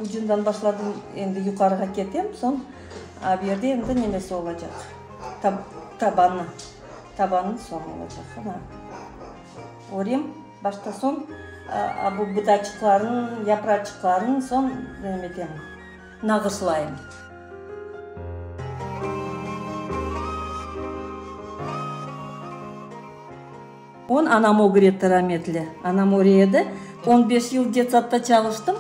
Ucundan başladım, endi yuqarığa ketem, soñ a bu yerde endi nemesi olacaq, tabanı, tabanı soñ olacaq. Ana, örem başta, soñ a bu budaçıqların, yapraçıqların soñ nemetem, nağışlayım. On anam ögretti rametli. Anam öre edi. On beş yıl detsadta çalıştım.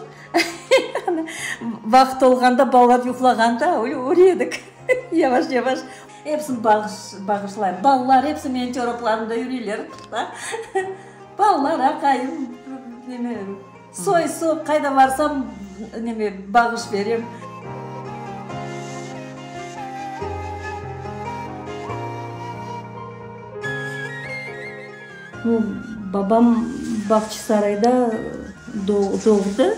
Vaqıt olğanda, balalar yuqlağanda öre edik. Yavaş-yavaş. Episini bağışlayım. Balalar episi menim çoraplarımda yürüyler. Balalar, aqayım, neme, soy-sop, qayda barsam, neme, bağış berem. Nu, babam Bağçasarayda doğdı.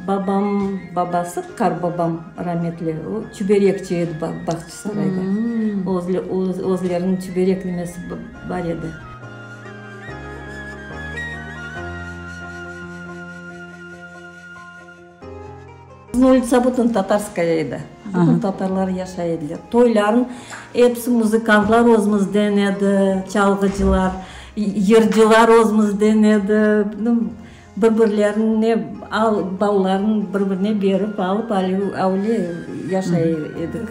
Babam babası, qarbabam rametli, o çüberekçi edi Bağçasarayda. Özleriniñ çüberek nemesi bar edi. Bizim ulitsa bütün tatarskaya edi. Bütün tatarlar yaşay ediler. Toyların episi muzıkantlar özümizden edi, çalğıcılar, yırcılar özümizden edi. Bir-birlerine balalarını bir-birine berip alıp öyle yaşay edik.